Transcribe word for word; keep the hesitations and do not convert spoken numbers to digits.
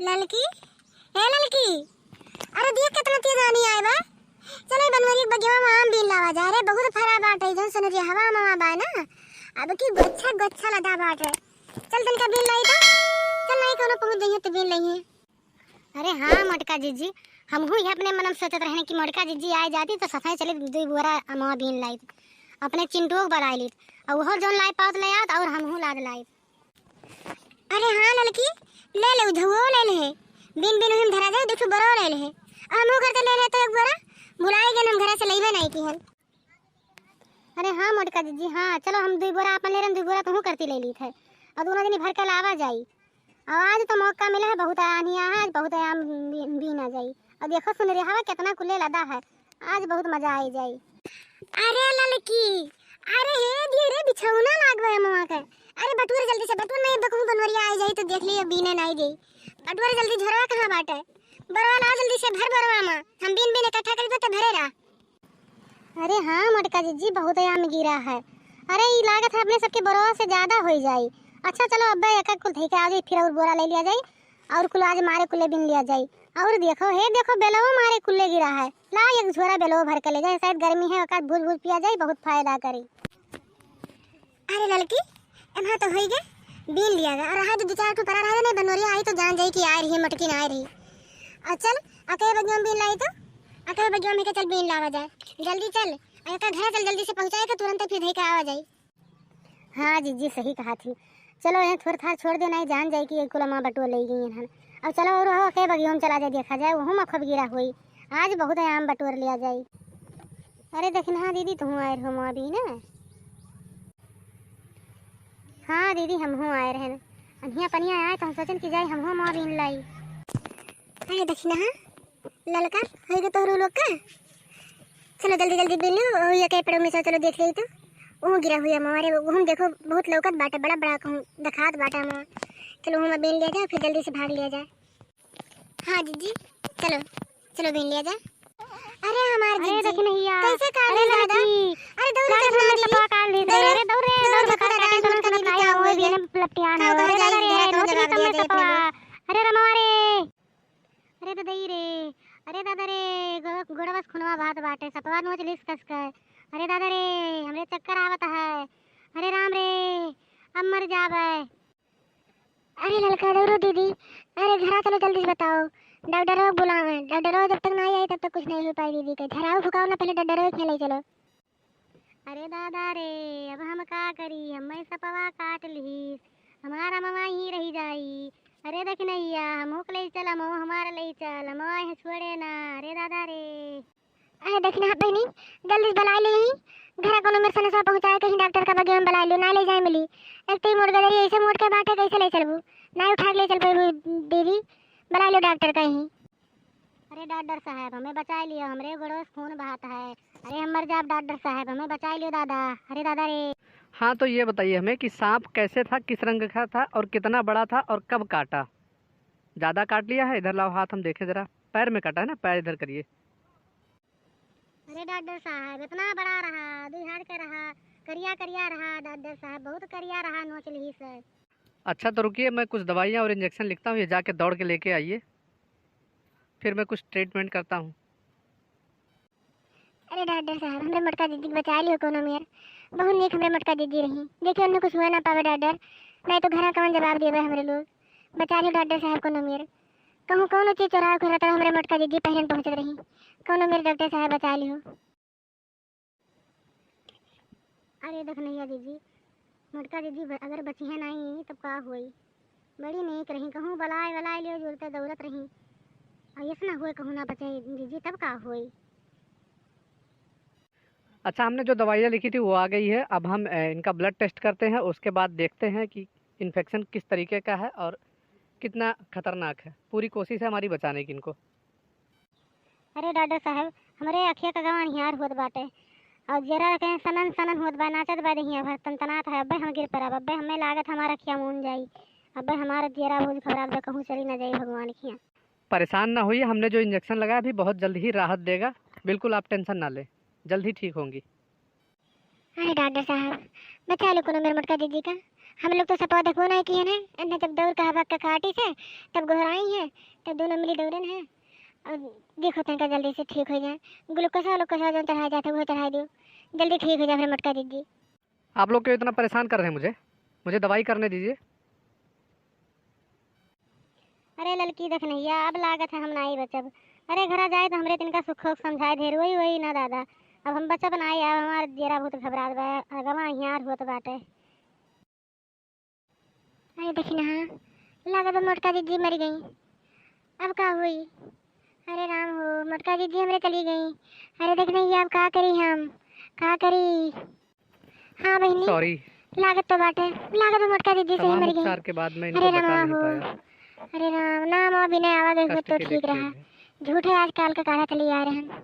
ललकी, ए ललकी, अरे देख केतना तेज आनी आए बा। चल, ई बनवरी के बगिया में आम बीन लावा जाए। अरे बहुत फरा बाटे, जौन सुनरिया हवा मवा बा ना, अब की गोच्छा गोच्छा लदा बाटे। चल तनिका बीन लाई तो। चल, नहीं कोनो पहुँच जइहे तो बीन लइहे। अरे हाँ मोटका जिज्जी, हमहू ये अपने मन में सोचत रहने कि मोटका जिज्जी आए जाती तो सफाई चली दुई बोरा अमवा बीन लाई, अपने चिंटुओ के बलाई लीत, और वो जौन लाई पावत ले आवत और हमहू लाद लाई। अरे हाँ ललकी, ले ले, उझवो ले ले, बिन बिन उहिम धरा जाए, दुठू बोरो ले ले। हमहू घर से ले ले तो एक बोरा, भुलाई गए हम घर से लेबे नहीं की हन। अरे हाँ मोटका जिज्जी, हाँ चलो हम दुई बोरा अपन ले रहे, दुई बोरा तुहू करती ले लीत है, और दोनों जनी भर के लावा जाई। और आज तो मौका मिला है, बहुत आनिया है, आज बहुत आम बी-, बीना जाई। और देखो सुनरिया हवा कितना कुल्ले लदा है, आज बहुत मजा आई जाई। अरे ललकी, अरे हे दियो रे बिछौना लागवे मवा के। अरे बटुआ रे जल्दी से, बटुआ नहीं बकहूँ बनवरिया आई जाई तो देख लिए बीने नहीं दे। बटुआ रे जल्दी झोरवा कहाँ बाटे? बरवा ला जल्दी से भर बरवा मा, हम बीन बीन इकट्ठा कर दे तो भरे रहा। अरे हाँ मोटका जिज्जी, बहुत आम गिरा है। अरे ई लागत है अपने सबके बरवा से ज्यादा हो जाई। अच्छा चलो अब्बे एक एक कुल धई के आ जाई, फिर और बोरा ले लिया जाई और कुल आज मारे कुल्ले बीन लिया जाई। और देखो हे देखो बेलवो मारे कुल्ले गिरा है, ला एक झोरा बेलवो भर के ले जाए, शायद गर्मी है ओकर भूज भूज पिया जाई, बहुत फायदा करी। अरे ललकी, एम्हा तो होई गे, बीन लिया गे। और रहा दो, दो चार ठो परा रहा दे, नहीं बनवरिया आई तो जान जाई कि आए रही, मोटकी ना आए रही। और चल, अके बगिया में बीन लाई तो, अके बगिया में के चल बीन लावा जाए। जल्दी चल, और एका घर चल, जल्दी से पहुँचाए के तुरंत फिर धई के आवा जाई। हाँ जिज्जी सही कहा थी, चलो ये थोड़ थार छोड़ दे, नहीं जान जाई कि ये कुल अमवा बटुआ ले गई हन। और चलो और हो के बगिया में चला जाए, देखा जाए वहू में खूब गिरा हुई, आज बहुत आम बटोर लिया जाई। अरे देखिन, हाँ दीदी, तुहूँ आए रहो अमवा बीने? हाँ दीदी, हमहूँ आए रहन। अनिया पनिया आए तो हम सोचन कि जाए हमहूँ अमवा बीन लाई। अरे देखिन, हाँ ललका, होई गे तोहरो लोग का? चलो जल्दी जल्दी बीन लो, और ये के पेड़ों में से चलो देख ले तो। वो गिरा हुआ अमवा, अरे वो हम देखो बहुत लौकत बाटे, बड़ा बड़ा कहूँ देखात बाटे अमवा। चलो हम बीन लिया जाए, फिर जल्दी से भाग लिया जाए। हाँ जीजी, चलो, चलो बीन लिया जाए। अरे हमार अरे जीजी, देखी नहीं यार। कैसे काट अरे ली दादा? लड़की, अरे दौड़ काट के हमने मारी। सपवा काट ली रे। दौड़, अरे दौड़ रे, दौड़ दौड़ देखो बता दादा, काटे, काट चलो मत चलो करी, बताओ, का हो वो गई? बीने लपटियान है। कहाँ अरे कहाँ दादा जाई? रे, जरा कौन रोटी जवाब दिया जाए नोचत अपने पवा। लोग? अरे रमवा रे, अरे ददई रे, अरे दादा रे, गो-, गोड़वा से खूनवा बहत बाटे, सपवा नोच लिस कस के। अरे दादा रे, हमरे चक्कर आवत है। अरे राम रे, अब मर जाबे। अरे ललका दौड़ो दीदी, अरे घरा चलो जल्दी से बताओ, डॉक्टरवा के बुलावे। डॉक्टरवा जब तक नहीं आई तब तक कुछ नहीं हो पाई दीदी के। झराओ फुकाओ ना, पहले डॉक्टरवा के खेले चलो। अरे दादा रे, अब हम का करी, हमें सपवा काट लिहिस, हमारा अमवा ही रही जाई। अरे दखिनैया, हमहू के ले चल, अमवा हमारा ले चल, अमवा यहाँ छोड़े ना। अरे दादा रे। अरे दखिना बहिनी, जल्दी से बुलाई ले, घरा कोनो मेर सनेसवा पहुँचाए, कहीं डॉक्टर का बगिया में बुलाई ले, ना ले जाए मिली। एक तो ई मोट गदरी ऐसे मोट के बाटे, कैसे ले चलबू? ना उठा के ले चल पेबू दीदी, बुलाई लो डॉक्टर कहीं। अरे डॉक्टर साहब, हमें बचाई लियो, हमरे गोड़वा से खून बहत है। अरे हम मर जाब डॉक्टर साहब, हमें बचाई लियो दादा। अरे दादा रे। हाँ, तो ये बताइए हमें कि सांप कैसे था, किस रंग का था और कितना बड़ा था और कब काटा? ज़्यादा काट लिया है? इधर लाओ हाथ, हम देखें ज़रा। पैर में काटा है ना, पैर इधर करिए। अरे डॉक्टर साहब, इतना बड़ा रहा, दुई हाथ का रहा, करिया करिया रहा डॉक्टर साहब, बहुत करिया रहा, नोच लिहिस। अच्छा, तो रुकिए, मैं कुछ दवाइयाँ और इंजेक्शन लिखता हूँ, ये जाके दौड़ के लेके आइए, फिर मैं कुछ ट्रीटमेंट करता हूँ। अरे डॉक्टर साहब, हमरे मोटका दीदी के बचा लियो कोनो मेर। बहुत नीक हमरे मोटका दीदी रही। देखिए, उन्हें कुछ हुआ ना पावे डॉक्टर, नहीं तो घरा कौन जवाब देवे हमरे लोग। बचा लियो डॉक्टर साहब कोनो मेर। कहूँ कौनो चीज चोरावे के रहता, हमरे मोटका दीदी पहले पहुँचत रही। कोनो मेर डॉक्टर साहब बचा लियो। अरे दखिनैया दीदी, मोटका दीदी ब-, अगर बचिहे नाई तब का होई? बड़ी नीक रही, कहूँ बलाए बलाए लियो जुरते दौड़त रही। और ऐसा ना हुए कहूँ ना बचे दीदी तब का होई? अच्छा, हमने जो दवाइयाँ लिखी थी वो आ गई है। अब हम, अ, इनका ब्लड टेस्ट करते हैं, उसके बाद देखते हैं कि इन्फेक्शन किस तरीके का है और कितना खतरनाक है। पूरी कोशिश है हमारी बचाने की इनको। अरे डॉक्टर साहब, हमरे अखिया का गवा अन्हियार होत बाटे और जरा के सनन सनन होत बा, नाचत बा देहिया भर तनतनात है। अब्बे हम गिर पड़ब, अब्बे हमें लागत हमार अखिया मून जाई, अब्बे हमार जियरा भूज घबरात बा, कहूँ चली ना जाई भगवान खिया। परेशान ना होइए, हमने जो इंजेक्शन लगाया अभी बहुत जल्द ही राहत देगा, बिल्कुल आप टेंशन ना लें, जल्द ही ठीक होंगी। अरे डॉक्टर साहब, बचा लो कोनो मेरे मोटका दीदी का। हम लोग तो सपा देखबो नहीं किए हैं, इन्हें जब दौड़ के हवा के काटी से, तब गोहराई है, तब दोनों मिली दौड़न है। और देखो तनका जल्दी से ठीक हो जाए, ग्लूकोसा उलूकोसा जो चढ़ाया जाता है वो चढ़ा दियो, जल्दी ठीक हो जाए फिर मोटका दीदी। आप लोग क्यों इतना परेशान कर रहे हैं मुझे? मुझे दवाई करने दीजिए। अरे ललकी देखनैया, अब लागत है हम नाई बचब। अरे घरा जाए तो हमरे तिनका सुख होक समझाए दे, रोई वोई ना दादा। अब हम बचब नाई, अब हमार जेरा बहुत घबरात बा, अगवा हियार होत बाटे। अरे देखी ना, लागत बा मोटका दीदी मर गई, अब का हुई? अरे राम हो, मोटका दीदी हमरे चली गई। अरे देखनैया, अब का करी हम, का करी? हाँ बहिनी, सॉरी। लागत तो बाटे, लागत बा मोटका दीदी सही तमाम मर गई। उपचार के बाद मैं इनको अरे बचा रामा नहीं हो, पाया। अरे राम, ना माँ बिना आवा गई हो कष्ट तो के लिए ठीक रहा। खेद है। झूठे आजकल का काढ़ा चली आ रहे हैं।